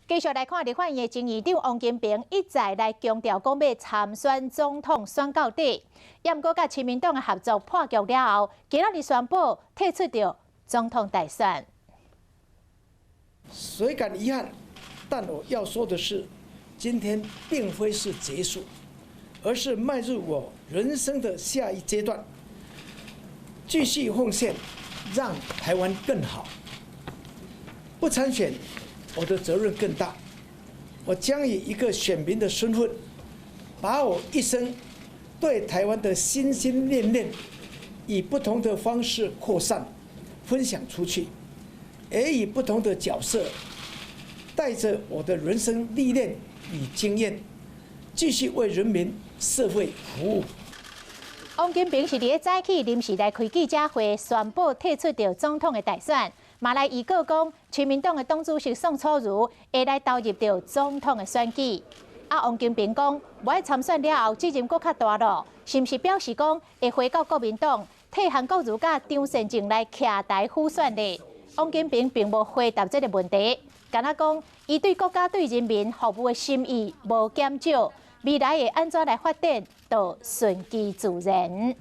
繼續來看立法院的前議長王金平一再來強調講欲參選總統選到底，也毋過佮親民黨的合作破局了後，今仔日宣布退出著總統大選。雖感遺憾，但我要說的是，今天並非是結束，而是邁入我人生的下一階段，繼續奉獻，讓台灣更好。不參選，我的責任更大。我將以一個選民的身份，把我一生對台灣的心心念念，以不同的方式擴散、分享出去，也以不同的角色，帶着我的人生歷練與經驗，繼續為人民社會服務。王金平是佇咧早起臨時來開記者會，宣布退出著總統的大選。嘛來預告講，親民黨的黨主席宋楚瑜會來投入著總統的選舉。啊，王金平講，無愛參選了後，責任閣較大囉，是毋是表示講會回到國民黨，替韓國瑜佮張善政來徛台輔選呢？王金平並無回答這個問題，干焦講，伊對國家對人民服務的心意無減少，未來會按怎來發展，就順其自然。